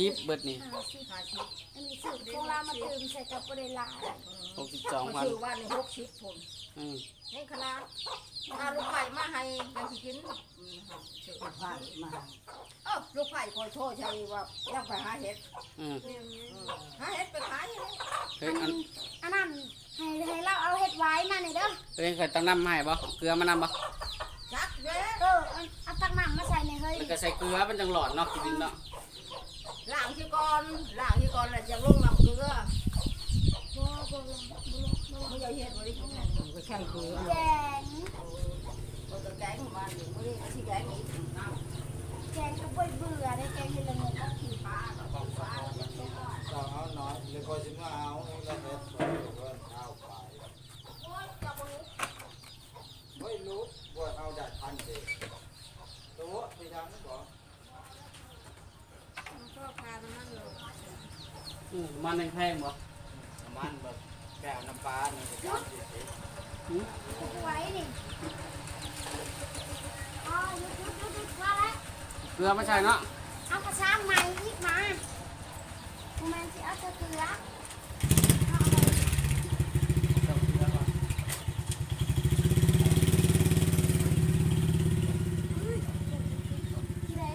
ສິບເບິດນີ້ ຫ້າສິບ ຫ້າສິບ ອັນນີ້ຊື້ຂອງລາວມາຕື່ມໃສ່ກໍບໍ່ໄດ້ຫຼາຍ ຫົກສິບສອງພັນ ຊື້ວ່ານີ້ຫົກສິບພຸ້ນ ອືມ ແຮງຂະໜາດ ຖ້າລູກໄຟມາໃຫ້ຍັງຊິກິນ ລູກໄຟມາໃຫ້ ເອີ ລູກໄຟຂ້ອຍໂທໃສ່ວ່າຍັງໄປຫາເຫັດ ອືມ ອືມ ຫາເຫັດໄປຂາຍ ເຮັດອັນ ອັນນັ້ນ ໃຫ້ ໃຫ້ລາວເອົາເຫັດຫວາຍມານີ້ເດີ ເອີ ຂ້ອຍຕັກນ້ຳມາໃຫ້ບໍ່? ເອົາເກືອມານຳບໍ່? ຈັກແລ້ວ ເອີ ເອົາ ເອົາຕັກນ້ຳມາໃສ່ແດ່ເຮີ້ຍ ແລ້ວກໍໃສ່ເກືອມັນຈັ່ງຫຼອດເນາະ ກິນເນາະ ລ້າງຊິກ່ອນ ລ້າງຊິກ່ອນ ແລ້ວຈັ່ງລົງນ້ຳເກືອ ບໍ່ ບໍ່ລົງ ບໍ່ລົງ ບໍ່ລົງ ບໍ່ຢາກເຮັດ ບໍ່ໄດ້ກິນ ກໍໃສ່ເກືອ ແກງ ເອີ ກໍແກງມັນ ມື້ນີ້ກໍຊິແກງອີກ ແກງກໍບໍ່ເບື່ອເດ້ ແກງເຫັດລະໂງກກັບຂີ້ປາ ເຈົ້າເອົາໜ້ອຍ ແລ້ວຂ້ອຍຊິມາເອົາ ແລ້ວເຮັດ ຂ້ອຍເອົາໄປ ໂອ້ຍ ເຈົ້າບໍ່ຮູ້ ບໍ່ຮູ້ ບໍ່ເອົາໄດ້ພັນເດ້ ໂຕ ໄປທາງນັ້ນບໍ່? ມັນກໍຄ່ານ້ຳມັນໂລດ ອືມ ນ້ຳມັນແພງບໍ່? ນ້ຳມັນບໍ່ ແກ້ວນ້ຳປານີ້ກໍສາມສິບ ອືມ ໄວ້ນີ້ ອໍ ຢຸດໆໆ ພໍແລ້ວ ເກືອມາໃສ່ເນາະ ເອົາກະຊາມໃໝ່ອີກມາ ບໍ່ແມ່ນຊິເອົາແຕ່ເກືອ. ເອີ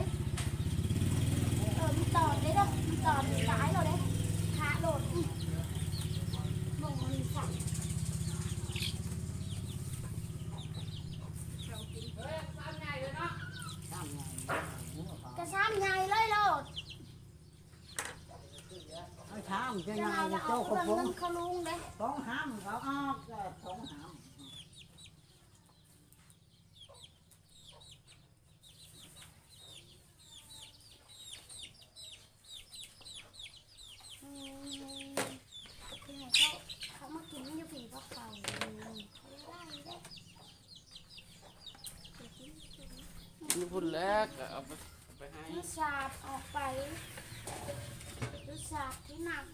ມັນຕອດເດ້ເດີ ມັນຕອດ ຕາຍແລ້ວເດ້ ຂາໂລດ ອື ເບິ່ງມັນສັ່ນ ກະຊາມໃຫຍ່ເລີຍໂລດ. ເອົາຊາມເຈົ້າໃຫຍ່ ເຈົ້າຂອງເບິ່ງ ເບິ່ງເຂົາລຸງເດ້ ຕ້ອງຫ້າມເຂົາອອກ ຕ້ອງຫ້າມ ອືມ ເຂົາ ເຂົາມາກິນຢູ່ພີ້ ພວກເຂົາ ຢູ່ພຸ້ນແຫຼະ ກໍເອົາໄປ ເອົາໄປໃຫ້ ມັນສາບອອກໄປ ມັນສາບທີ່ນ້ຳ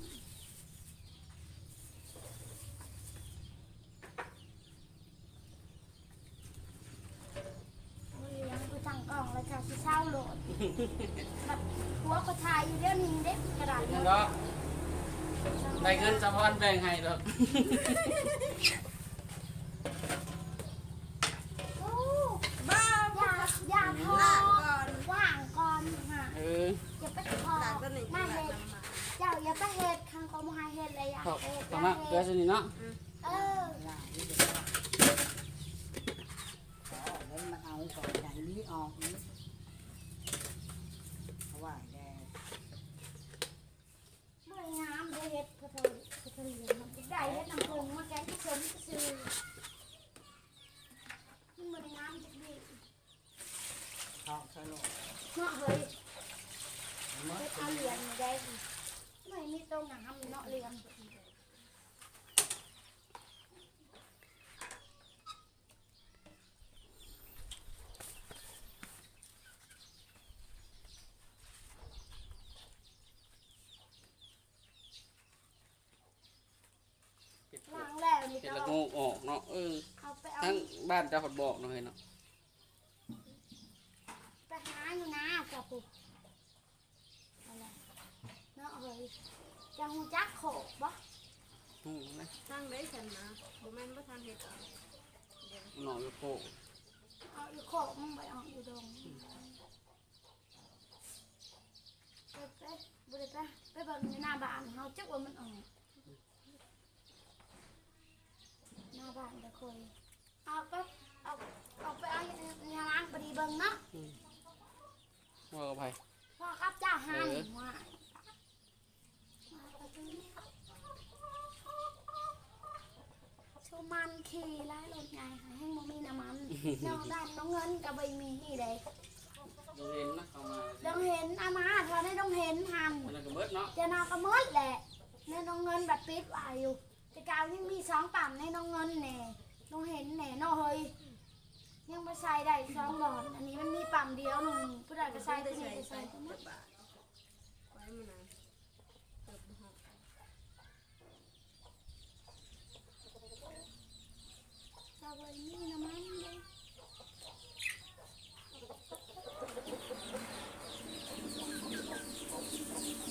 ບໍ່ລ້ຽງ ໄປຕັ້ງກ້ອງແລ້ວເຈົ້າຊິເຊົາໂລດ ບັດຜົວກໍຖ່າຍຢູ່ດຽວນີ້ເດ້ ກະດາດ ເນາະ ໄດ້ເງິນສະພອນແບ່ງໃຫ້ດອກ. ໂອ້ ບໍ່ ຢ່າ ຢ່າພໍ ລ້າງກ່ອນ ລ້າງກ່ອນຫາ ເອີ ຢ່າໄປຂໍ ລ້າງຕົວນີ້ ມາເຮັດ ລ້າງນ້ຳມາ ເຈົ້າຢ່າໄປເຮັດ ຄັນເຂົາບໍ່ໃຫ້ເຮັດແລ້ວ ຢ່າເຮັດ ເອົາ ເອົາ ຢ່າເຮັດ ເກືອໃສ່ນີ້ເນາະ ອືມ ເອີ ລ້າງນີ້ເດີ ເອົາ ມັນເອົາກ່ອນ ຢ່າໃຫ້ມີອອກນີ້ ເອົາໄວ້ແດ່. ບໍ່ໄດ້ງາມເດ້ ເຫັດ ເຂົາເຈົ້າ ເຂົາເຈົ້າລ້ຽງ ມັນໄດ້ເຫັດນ້ຳເຜິ້ງມາແກງຄືຊົມຊື່ໆ ມັນບໍ່ໄດ້ງາມຈັກດີ້ ເອົາໃສ່ໂລດ ເນາະເຮີ້ຍ ເຮັດເອົາຫຼຽງນີ້ໄດ້ ມັນມີໂຕງາມເນາະ ຫຼຽງ. ລ້າງແລ້ວນີ້ ເຮັດລະໂງກອອກເນາະ ເອີ ເອົາໄປເອົາ ທາງບ້ານເຈົ້າເພິ່ນບອກເນາະເຮີ້ຍເນາະ ໄປຫາຢູ່ນາເຈົ້າພຸ້ນ ເອົາແຫຼະ ເນາະເຮີ້ຍ ເຈົ້າຮູ້ຈັກໂຄກບໍ່? ຮູ້ນະ ທາງໃດຊັ້ນນະ ບໍ່ແມ່ນບໍ່ທາງເຮັດ ເອົາ ເນາະ ຢູ່ໂຄກ ເອົາຢູ່ໂຄກ ມັນບໍ່ອອກຢູ່ດົງ. ໄປ ໄປ ບໍ່ໄດ້ໄປ ໄປເບິ່ງຢູ່ໜ້າບ້ານເຮົາ ຈັກວ່າມັນອອກ ໜ້າບ້ານຕະຄົຍ ເອົາໄປ ເອົາ ເອົາໄປເອົາຍາລ້າງປະດີເບິ່ງເນາະ ອືມ ເວົ້າກັບໃຜ? ເວົ້າກັບເຈົ້າຫັ້ນ ເອີ ວ່າ ຊຸມມັນຂີ່ຫຼາຍລົດໃຫຍ່ ແຮງບໍ່ມີນ້ຳມັນ ນ້ອງດຳນ້ອງເງິນກໍບໍ່ມີເດ້ ດອງເຫັນນະ ເຂົາມາ ດອງເຫັນອາມາ ເທົ່າໃດດອງເຫັນຫັ້ນ ອັນນັ້ນກໍເບິດເນາະ ຈະນາກໍໝົດແຫຼະ ໃນນ້ອງເງິນບັດປິດໄວ້ຢູ່ ແຕ່ກາວຍັງມີສອງປ້ຳ ໃນນ້ອງເງິນແດ່ ດອງເຫັນແດ່ເນາະເຮີ້ຍ ຍັງບໍ່ໃສ່ໄດ້ສອງບ່ອນ ອັນນີ້ມັນມີປ້ຳດຽວໜຶ່ງ ຜູ້ໃດກໍໃສ່ ຜູ້ນີ້ກໍໃສ່ ໄປມັນນະ ເກີບບໍ່ຮອດ ເຈົ້າບໍ່ໄດ້ມີນ້ຳມັນເດ້ ເ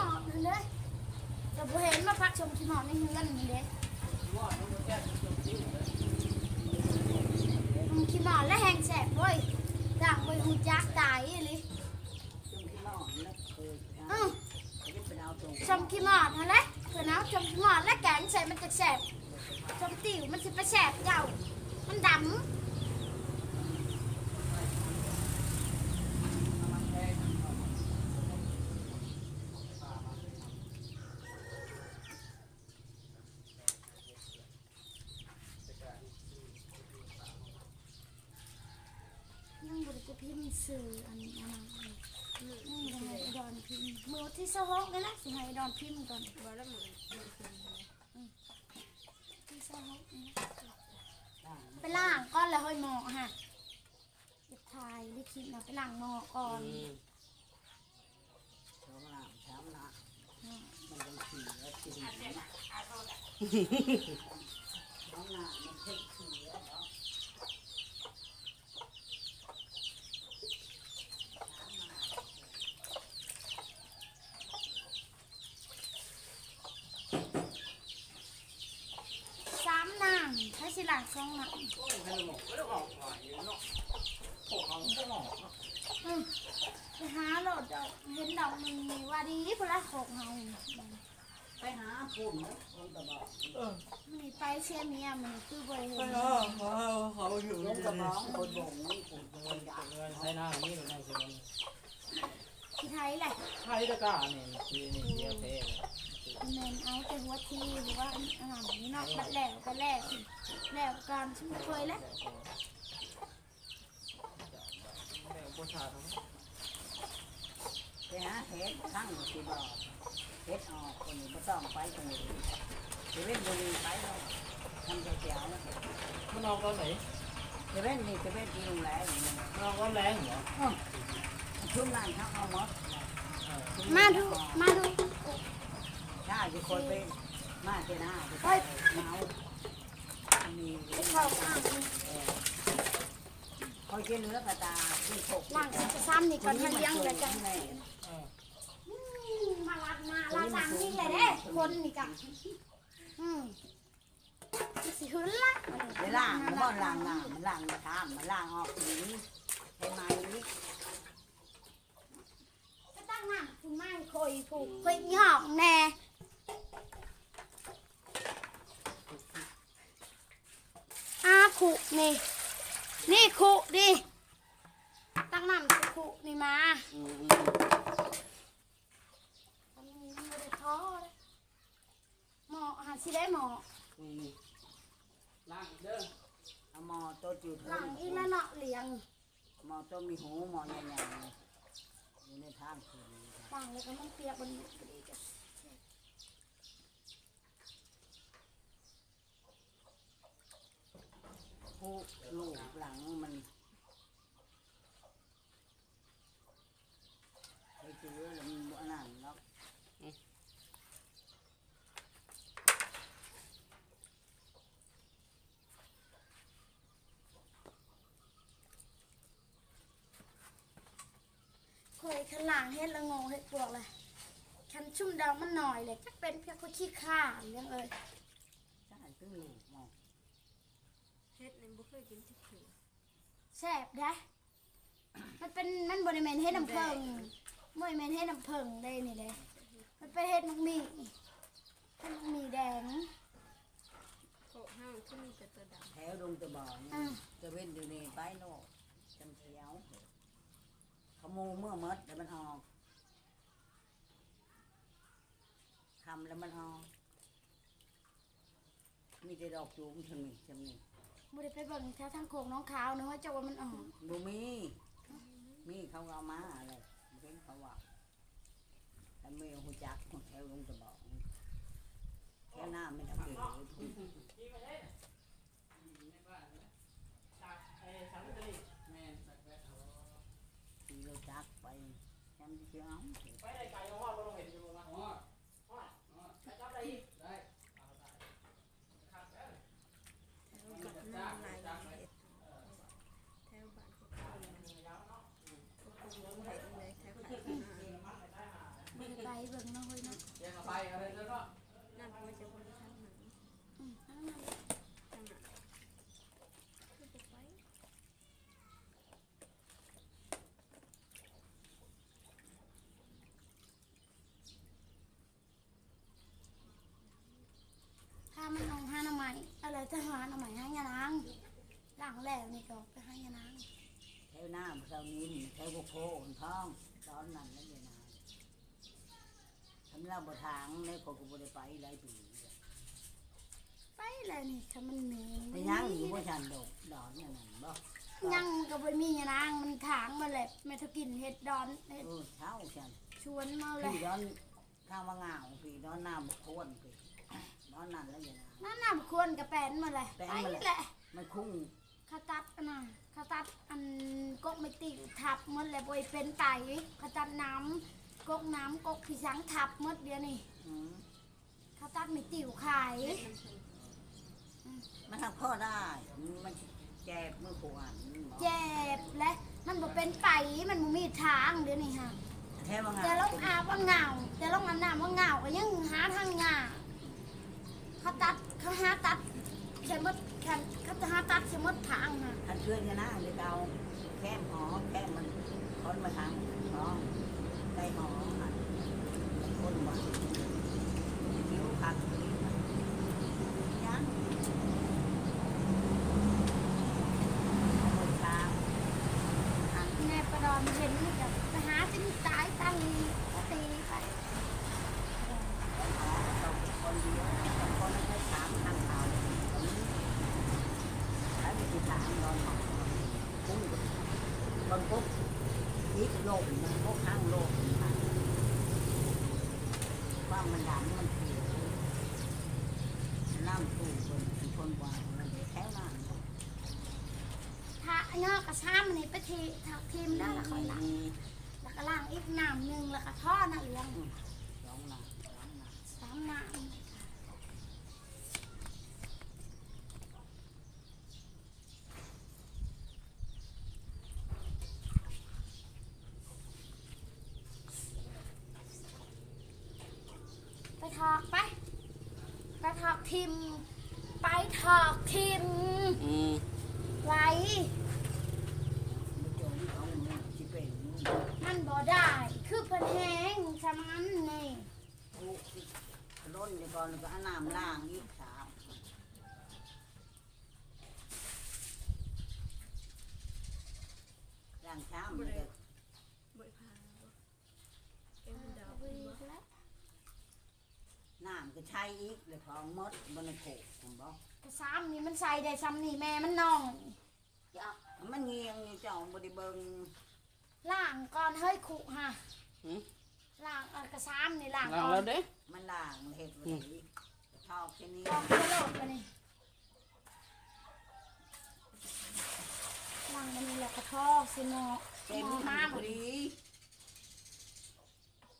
ໝອດນັ້ນເດ້ ແຕ່ບໍ່ເຫັນມາຜັດສົ້ມຂີ້ໝອດໃນເຮືອນນີ້ເດ້. ສົ້ມຂີ້ໝອດແລ້ວແຮ່ງແຊບເວີຍ ຢ່າງບໍ່ຮູ້ຈັກຕາຍອີ່ຫຼີ. ສົ້ມຂີ້ໝອດຫັ້ນແຫຼະ ເອີ ສົ້ມຂີ້ໝອດຫັ້ນແຫຼະ ເພິ່ນເອົາສົ້ມຂີ້ໝອດ ແລະ ແກງໃສ່ມັນຈັກແຊບ. ສົ້ມຕິ່ວມັນຊິໄປແຊບເຈົ້າ ມັນດຳ. ຍັງບໍ່ໄດ້ໄປພິມຊື່ອັນ ອັນນັ້ນເລີຍ ຍັງບໍ່ໄດ້ໃຫ້ອາດອນພິມ. ມື້ວັນທີຊາວຫົກນີ້ແຫຼະ ຊິໃຫ້ອາດອນພິມກ່ອນ. ບໍ່ລະມື້ ອືມ ທີຊາວຫົກນີ້ແຫຼະ ໄປລ້າງກ່ອນລະເຮີ້ຍ ໝໍ້ຫັ້ນ. ຢາກຖ່າຍ ໄດ້ຄິດນະ ໄປລ້າງໝໍ້ກ່ອນ. ອືມ ສອງນ້ຳສາມນ້ຳ ອືມ ມັນຈັ່ງສີແລ້ວ ສອງນ້ຳມັນເພັດສີແລ້ວເນາະ. ສາມນ້ຳ ໃຜຊິລ້າງສອງນ້ຳ? ໂອ້ຍ ໃຜບໍ່ ບໍ່ໄດ້ອອກຫວານຢູ່ເນາະ ພວກເຮົາບໍ່ອອກເນາະ. ອືມ ໄປຫາໂລດດອກ ເຫັນດອກໜຶ່ງນີ້ວ່າດີພຸ້ນລະ ໂຄກເຮົາ. ໄປຫາພຸ້ນເນາະ ລົງຕະບອງ. ເອີ ມື້ນີ້ໄປເຊຍເມຍ ມື້ນີ້ຄືບໍ່ໄດ້ເຫັນ ໄປຫາເຂົາຢູ່ ລົງຕະບອງ ຄົນບໍ່ມີຜູ້ຄົນຢາກ ໃສ່ໜ້ານີ້ ໃສ່ໜ້ານີ້. ຂີ້ໄຖແຫຼະ ໄຖຕະກ້ານີ້ ຊິເສຍແທ້. ແມ່ນ ເອົາແຕ່ຫົວທີ ຫຼືວ່າອັນນັ້ນນີ້ເນາະ ບັດແລ້ວກໍແລ້ວ ແລ້ວກ່ອນ ຊຸມເຄີຍແຫຼະ. ແລ້ວບໍ່ສາດເນາະ ໄປຫາເຫັດ ຄັ້ງຊິບອກ ເຫັດອອກ ຄົນນີ້ບໍ່ຕ້ອງໄປ ຄົນນີ້ ເຊເວ່ນບໍ່ມີໄປເນາະ ທຳແຕ່ເຊົ້າ. ມັນອອກຕອນໃດ? ເຊເວັນນີ້ ເຊເວັນທີ່ໂຮງແຮມນີ້ ມັນອອກຕອນແລງບໍ? ເອີ ຊຸມນັ້ນເຮົາເອົາໝົດ. ເອີ ມາດູ ມາດູ ຖ້າຢູ່ຄົນໄປ ມາແຕ່ໜ້າ ໄປເອົາ ອັນນີ້ ເຂົ້າຂ້າງ ເອີ ຂ້ອຍຊິເຫຼືອກະຕາ ກິນໂຄກ ລ້າງເອກະສານນີ້ກ່ອນ ໃຫ້ລ້ຽງແລ້ວຈັ່ງ ເອີ ອືມ ມາລັດມາ ລາວສັ່ງນີ້ແຫຼະເດ້ ຄົນນີ້ກະ ອືມ ຊິຫຶນລະ ໄປລ້າງ ບໍ່ລ້າງນ້ຳ ມັນລ້າງນ້ຳ ມັນລ້າງອອກ ນີ້ ໃຫ້ໃໝ່ອີກ. ໄປຕັກນ້ຳພຸ້ນມາໃຫ້ຂ້ອຍ ຜູ້ຂ້ອຍມີຫ້ອງແດ່. ອາ ຄຸນີ້ ນີ້ຄຸນີ້ ຕັກນ້ຳໃສ່ຄຸນີ້ມາ. ອືມ ອັນນີ້ຍັງບໍ່ໄດ້ພໍເດ້. ໝໍ້ຫາຊິໄດ້ໝໍ້ ນີ້ ລ້າງອີກເດີ ເອົາໝໍ້ໂຕຢູ່ເທິງ ລ້າງອີກແລ້ວເນາະ ລ້ຽງ ໝໍ້ໂຕມີຫູ ໝໍ້ໃຫຍ່ໆ ຢູ່ໃນທາງຂຶ້ນ ລ້າງແລ້ວກໍມັນປຽກ ມັນ ຜູ້ລູກຫຼັງມັນ ໄປເຈື່ອແລ້ວມັນບໍ່ອັນນັ້ນດອກ ອືມ ຂ້ອຍຄັນລ້າງເຫັດລະໂງ່ເຫັດປວກລະ ຄັນຊຸມດອກມັນໜ້ອຍແຫຼະ ຈັກເປັນພຽງຂ້ອຍຂີ້ຄ້ານ ເລື່ອງເອີຍ ຈ້າຍຕຶງລູກເນາະ. ເຫັດນີ້ບໍ່ເຄີຍກິນຈັກເທື່ອ ແຊບເດ້. ມັນເປັນ ມັນບໍ່ໄດ້ແມ່ນເຫັດນ້ຳເຜິ້ງ ບໍ່ໄດ້ແມ່ນເຫັດນ້ຳເຜິ້ງເດ້ນີ້ເດ້ ມັນເປັນເຫັດໝາກໝີ່ ເຫັດໝາກໝີ່ແດງ. ໂຄກເຮົາຄືມີແຕ່ຕົວດຳ ແຖວດົງຕະບອງ ອືມ ຕະເວັນຢູ່ນີ້ໄປໂລດ ຈັ່ງຊິເອົາ ຂະໂມຍເມືອໝົດ ແລ້ວມັນອອກ ຄ່ຳແລ້ວມັນອອກ. ມີແຕ່ດອກຈູມຊ່ຳນີ້ ຊ່ຳນີ້ ບໍ່ໄດ້ໄປເບິ່ງແຖວທາງໂຄກໜອງຂາວເນາະ ເຈົ້າວ່າມັນອອກ ບໍ່ມີ ມີເຂົາກໍເອົາມາແຫຼະ ບໍ່ເຫັນເຂົາເວົ້າ ແຕ່ແມ່ຮູ້ຈັກແຖວດົງຕະບອງ ແຖວໜ້າແມ່ນອາເກ ຂີ່ລົດຈັກໄປ ຈຳຊິເອົາ ໄປໄດ້ໄກ ຮອດບໍ່ ເຫັນຢູ່ບໍ່ ຮອດ ຮອດ ໄປກັບໄດ້ອີກ ໄດ້ ແຖວກັບນ້ຳຫຼາຍເຂດ ແຖວບ້ານພວກເຮົາ ພວກເຮົາເຮັດໃນແຖວໄຮ່ໄຮ່ນາ ໄປເບິ່ງເນາະເຮີ້ ອາໄລ ຈະຫາໜໍ່ໄມ້ໃຫ້ຍານາງ. ລ້າງແລ້ວນີ້ກໍໄປຫາຍານາງ. ແຖວໜ້າເຊົ້ານີ້ ແຖວໂພນທອງ ຕອນນັ້ນແຫຼະຍານາງ. ຄັນລາວບໍ່ຖາງແລ້ວ ຂ້ອຍກໍບໍ່ໄດ້ໄປຫຼາຍປີແລ້ວ. ໄປແລ້ວນີ້ ຄັນມັນມີ ໄປຍັງຢູ່ບໍ່? ຊັ້ນດອກດອນອັນນັ້ນບໍ່? ຍັງກໍບໍ່ມີຍານາງ ມັນຖາງໝົດແຫຼະ. ແມ່ເຖົ້າກິນເຮັດດອນ ເຮັດ ເອີ ເຊົາຊັ້ນ ຊວນມາແລ້ວ ດອນ ທາງວ່າງາວພີ້ ດອນນາມະຄວນພີ້ ດອນນັ້ນແຫຼະຍານາງ. ດອນນາມະຄວນກໍແປນໝົດແຫຼະ ແປນໝົດແຫຼະ ໄປແຫຼະ. ມັນຄຸ້ງ ເຂົາຕັດອັນນັ້ນ ເຂົາຕັດອັນກົກໄມ້ຕິ້ວທັບໝົດແຫຼະ ບໍ່ໃຫ້ເປັນໄປ. ເຂົາຕັດນ້ຳ ກົກນ້ຳ ກົກພິສັງທັບໝົດດຽວນີ້. ອືມ ເຂົາຕັດໄມ້ຕິ້ວຂາຍ. ມັນຫາພໍໄດ້ ມັນແຈບມື້ຂວານ ແຈບແຫຼະ ມັນບໍ່ເປັນໄປ ມັນບໍ່ມີທາງດຽວນີ້ຫາ. ແທ້ວ່າງາມ ແຕ່ລົງອາບວ່າງາວ ແຕ່ລົງອາບນ້ຳວ່າງາວ ກໍຍັງຫາທາງຍາກ. ເຂົາຕັດ ເຂົາຫາຕັດໃສ່ໝົດ ຄັນເຂົາຈະຫາຕັດໃສ່ໝົດທາງຫັ້ນ. ຄັນເທື່ອຍານາງເດເກົ່າ ແຄມຫໍ ແຄມມັນ ຄົນມາທາງຫໍ ໄດ້ຫໍຫັ້ນ ຄົນວ່າ ຫິວຄັກອີ່ຫຼີ ຍັງ ເອົາໄປທາງ ແມ່ປາດອນເຫັນນີ້ກໍໄປຫາຈິງຕາຍຕັ້ງສະຕິໄປ. ພະຍອກກະຊາມນີ້ໄປທີ່ ທາກທີມແລ້ວລະ ຂ້ອຍລ້າງ ແລ້ວກໍລ້າງອີກນ້ຳໜຶ່ງ ແລ້ວກໍທໍ່ນ້ຳເຫຼືອງ ອືມ ສອງນ້ຳ ສາມນ້ຳ ສາມນ້ຳ. ໄປຖອກໄປ ໄປຖອກຖິ້ມ ໄປຖອກຖິ້ມ ອືມ ໄວ ມັນບໍ່ໄດ້ ຄືເພິ່ນແຮງຊະມັນນີ້. ໂອ້ ລົ້ນນີ້ກ່ອນ ແລ້ວກໍເອົານ້ຳລ້າງອີກຊາ. ລ້າງຊາ ບໍ່ໄດ້ ບໍ່ໄດ້ຜ່າບໍ່? ແກງເປັນດາວ ບໍ່ໄດ້ແລ້ວ ນ້ຳກໍໃສ່ອີກ ແລ້ວພອງໝົດບໍ່ ໃນໂຄກຫັ້ນບໍ່? ກະຊາມນີ້ມັນໃສ່ໄດ້ຊ່ຳນີ້ ແມ່ມັນນ້ອຍ. ມັນງຽງຢູ່ ເຈົ້າບໍ່ໄດ້ເບິ່ງ. ລ້າງກ່ອນເຮີ້ຍ ຄຸຫາ ຫື? ລ້າງ ເອີ ກະຊາມນີ້ລ້າງ ລ້າງ ກ່ອນ ແລ້ວເດ້ ມັນລ້າງເຮັດບໍ່ໄດ້ອີກ ຖອກຊະນີ້ ຖອກຊະໂລດບາດນີ້ ລ້າງບາດນີ້ແລ້ວກໍຖອກໃສ່ໝໍ້ ເຕັມ ໝໍ້ມາ ພໍດີ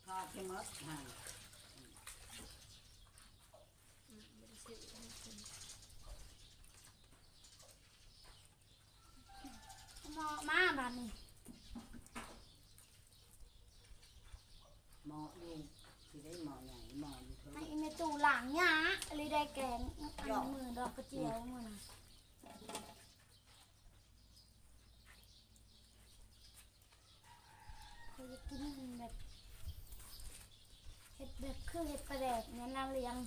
ຖອກໃສ່ໝົດຫັ້ນ. ໝໍ້ມາບາດນີ້ ໝໍ້ຢູ່ ຊິໄດ້ໝໍ້ໃຫຍ່ ໝໍ້ຢູ່ເທິງ ໃຫ້ອີແມ່ຕູ້ລ້າງຫຍ້າ ຫຼືໄດ້ແກງ ອັນ ມື້ດອກກະຈຽວ ອືມ ມື້ນັ້ນ. ຂ້ອຍຢາກກິນແບບ ເຮັດແບບຄືເຮັດປາແດກແມ່ນນາງລຽງ.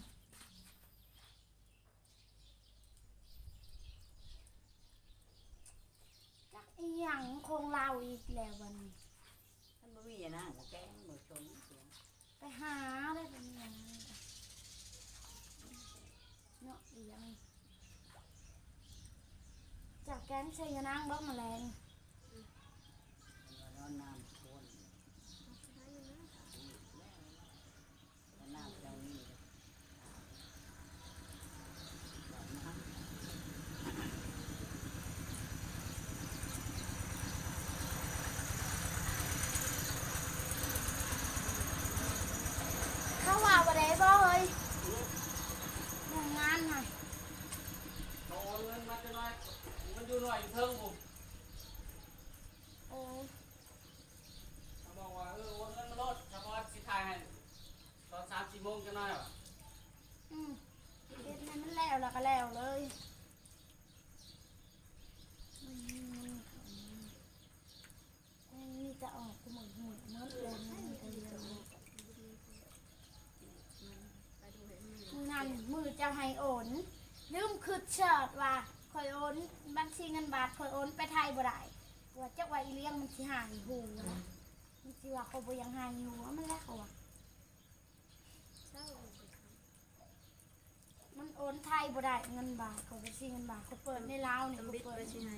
ຈັກອີຫຍັງຂອງລາວອີກແລ້ວບັດນີ້. ຄັນບໍ່ມີຍານາງກໍແກງບໍ່ຊົງ ໄປຫາໄດ້ເປັນຫຍັງເນາະ ອີຫຍັງ ຈະແກງໃສ່ຍານາງບໍ່ ມະແລງ ອືມ ນອນນ້ຳຄົນ ຍານາງເຈົ້ານີ້. ເຂົາວ່າບໍ່ໄດ້ບໍ່ເຮີ້ຍ ໂຮງງານນະ ເຂົາໂອນເງິນມາຈັກໜ້ອຍ ມັນຢູ່ໜ້ອຍຢູ່ເທິງພຸ້ນ. ໂອ້ ເຂົາບອກວ່າ ເອີ ໂອນເງິນມາໂລດ ສະພອນຊິຖ່າຍໃຫ້ຕອນສາມສີ່ໂມງຈັກໜ້ອຍວ່າ. ອືມ ເຮັດໃຫ້ມັນແລ້ວ ແລ້ວກໍແລ້ວເລີຍ. ມັນມີແຕ່ອອກ ມື້ ມື້ ມື້ແລງ ມື້ນັ້ນ ມື້ເຈົ້າໃຫ້ໂອນ ລືມຄຶດຊອດວ່າຂ້ອຍໂອນບັນຊີເງິນບາດ ຂ້ອຍໂອນໄປໄທບໍ່ໄດ້ ວ່າຈັກວ່າອີ່ຫຼຽງມັນຊິຫາຍຫູນະ ມັນຊິວ່າຂ້ອຍບໍ່ຢາກຫາຍຫູນ ມັນແຫຼະ ເຂົາວ່າ ມັນໂອນໄທບໍ່ໄດ້ເງິນບາດ ເຂົາບັນຊີເງິນບາດ ເຂົາເປີດໃນລາວນີ້ ເຂົາເປີດ ເອີ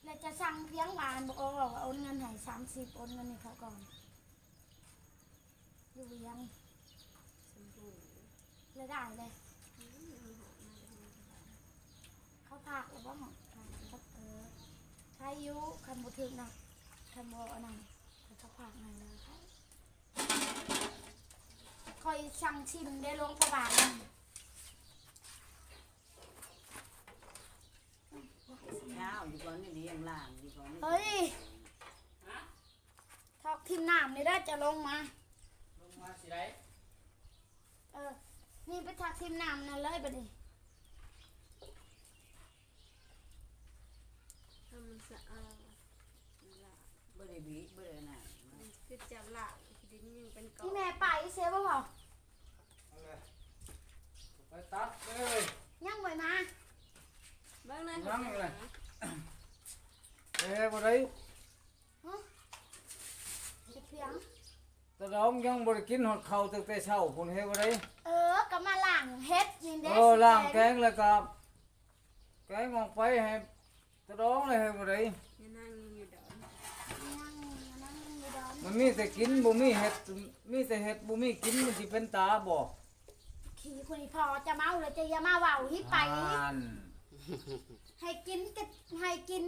ແລ້ວຈະສັ່ງພຽງວ່າ ອັນບໍ່ອອກວ່າໂອນເງິນໃຫ້ສາມສິບ ໂອນເງິນໃຫ້ເຂົາກ່ອນ ຢູ່ວຽງ ລະໄດ້ເລີຍ ເຂົາພາກແລ້ວບໍ່ ເອີ ໄທຢູ່ ຄັນບໍ່ຖືກນະ ຄັນບໍ່ອັນນັ້ນ ເຂົາພາກໃຫ້ເລີຍ ຂ້ອຍສັ່ງຊິມໄດ້ ຫຼວງພະບາງ ເອີຍ ຖອກຖິ້ມນ້ຳນີ້ເດີ ຈະລົງມາ ລົງມາຊິໄດ້ ເອີ ນີ້ໄປຖອກຖິ້ມນ້ຳນັ້ນເລີຍບັດນີ້ ໃຫ້ມັນສະອາດ ບໍ່ໄດ້ບີບ ບໍ່ໄດ້ອັນນັ້ນ ຄືເຈົ້າລ້າງ ທີ່ດິນຍັງເປັນກ້ອນ ອີ່ແມ່ໄປເສຍບໍ່ພໍ ໄປຕັດເອີຍ ຍັງບໍ່ມາ ເບິ່ງນະ ຍັງເລີຍ ເອີ ບໍ່ໄດ້ ຮະ ເຮັດພຽງ ຕາດອງຍັງບໍ່ໄດ້ກິນຮອດເຂົ້າຕັ້ງແຕ່ເຊົ້າພຸ້ນ ເຮັດບໍ່ໄດ້ ເອີ ກໍມາລ້າງເຫັດນີ້ເດ້ ເອີ ລ້າງແກງ ແລ້ວກໍແກງອອກໄປໃຫ້ຕາດອງເລີຍ ເຮັດບໍ່ໄດ້ ຍານາງຍັງຢູ່ດອນ ຍັງ ຍານາງຍັງຢູ່ດອນ ມັນມີແຕ່ກິນ ບໍ່ມີເຫັດ ມີແຕ່ເຫັດ ບໍ່ມີກິນ ມັນຊິເປັນຕາບໍ່? ຂີ້ຄຸຍພໍ ຈະເມົາແລ້ວ ຈະຢ່າມາເວົ້າ ຫິບໄປ ຫັ້ນ ໃຫ້ກິນກໍໃຫ້ກິນ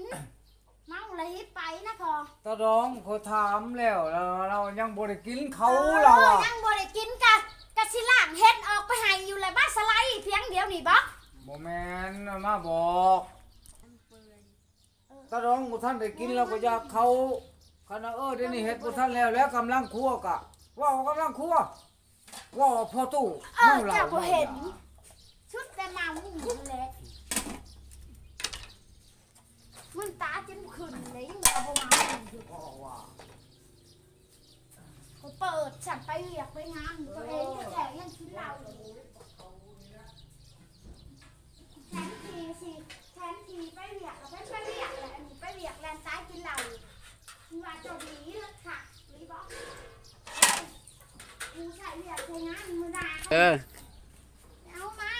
ເມົາແລ້ວຫິບໄປນະພໍ່. ຕາດອງ ຂ້ອຍຖາມແລ້ວ ລາວ ລາວຍັງບໍ່ໄດ້ກິນເຂົ້າ ເອີ ລາວວ່າ ຍັງບໍ່ໄດ້ກິນກະ ກະຊິລ້າງເຫັດອອກໄປໃຫ້ຢູ່ແຫຼະ ບາດສະໄລພຽງດຽວນີ້ບໍ? ບໍ່ແມ່ນ ມາບອກ ເອີ ຕາດອງບໍ່ທັນໄດ້ກິນ ລາວກໍຢາກເຂົ້າ ຄັນວ່າ ເອີ ດຽວນີ້ເຮັດບໍ່ທັນແລ້ວ ແລ້ວກຳລັງຄົວກະ ເວົ້າກຳລັງຄົວ. ວ່າພໍ່ຕູ້ ເອີ ເມົາເຫຼົ້າ ເຈົ້າບໍ່ເຫັນ ເມົາຢາ ສຸດແຕ່ເມົາຫັ້ນແຫຼະ ມຶນຕາຈົນຂຶ້ນເລີຍ ຍັງວ່າບໍ່ເມົາຢູ່ ເພາະວ່າ ກໍເປີດຊັ້ນ ໄປວຽກໄປງານຕົວເອງແທ້ໆ ຍັງກິນເຫຼົ້າຢູ່. ແທນທີ່ຊິ ແທນທີ່ໄປວຽກ ກໍໄປ ໄປວຽກແຫຼະ ອັນນີ້ໄປວຽກແລ່ນຕາຍກິນເຫຼົ້າ ວ່າເຈົ້າດີຄັກອີ່ບໍ? ເອີ ເອົາມາ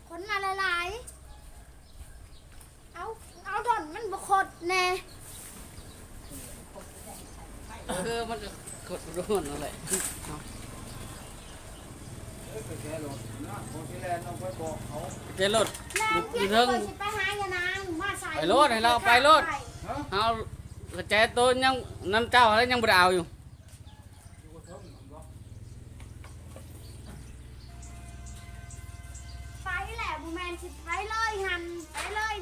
ຄົນມາຫຼາຍໆ ເອົາ ເອົາດົນມັນບໍ່ຄົດແດ່. ເອີ ມັນກໍຄົດໂດນນັ້ນແຫຼະເນາະ. ເອີ ໄປແກະລົດນະ ບໍ່ຊິແລ່ນອອກໄປບອກເຂົາ ແກະລົດ ແລ່ນ ຢູ່ເທິງ ຂ້ອຍຊິໄປຫາຍານາງມາໃສ່ ໄປໂລດ ໃຫ້ລາວໄປໂລດ. ເຮົາກະແຈໂຕຍັງນຳເຈົ້າແລ້ວ ຍັງບໍ່ໄດ້ເອົາຢູ່ ຢູ່ເທິງຫັ້ນບໍ? ໄປແຫຼະ ບໍ່ແມ່ນຊິໄປເລີຍຫັ້ນ ໄປເລີຍ.